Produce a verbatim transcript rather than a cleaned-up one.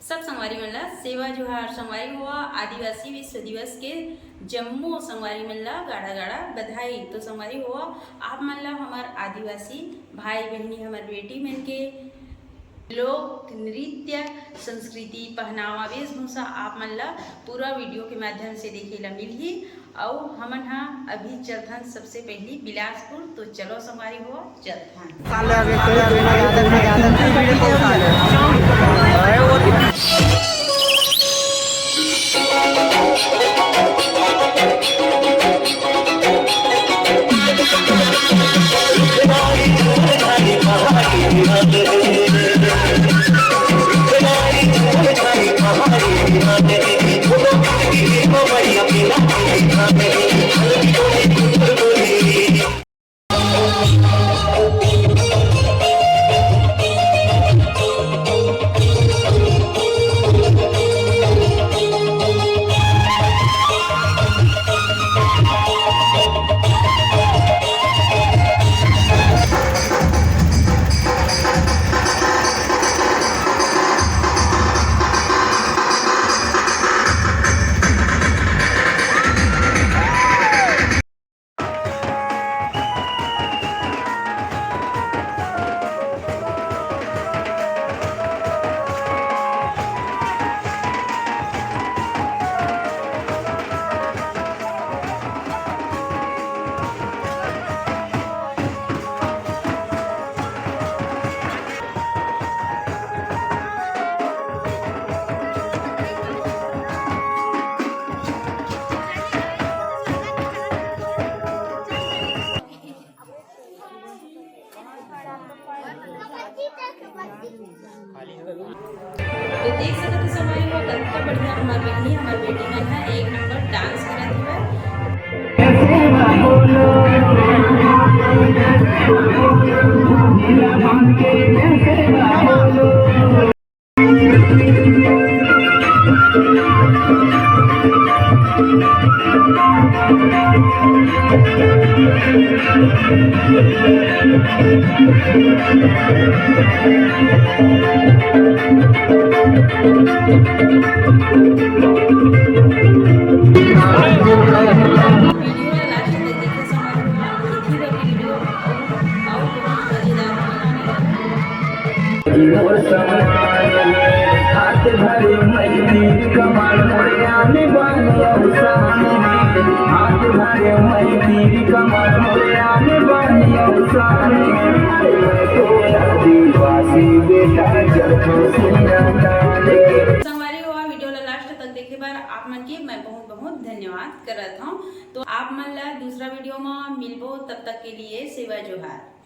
सब संगवारी मन ला सेवा जोहार। संगवारी हो, आदिवासी विश्व दिवस के जम्मो संगवारी मन ला गाड़ा गाड़ा बधाई। तो संगवारी हो, आप मन ला हमर आदिवासी भाई बहिनी, हमर बेटी मन के लोक नृत्य, संस्कृति, पहनावा, वेशभूषा आप मन ला पूरा वीडियो के माध्यम से देखे ला मिलही। अउ हमन हा अभी चलथन सबसे पहली बिलासपुर। तो चलो संगवारी हो, चलथन। तो देख सकत हो संगवारी हो, कतका बढ़िया हमर बहिनी, हमर बेटी मन ह एक नंबर डांस करत हवय। संगवारी हो, वीडियो ला लास्ट तक देखे बर आप मन के मैं बहुत बहुत धन्यवाद करत हूँ। तो आप मन ला दूसरा वीडियो में मिलबो, तब तक के लिए सेवा जोहार।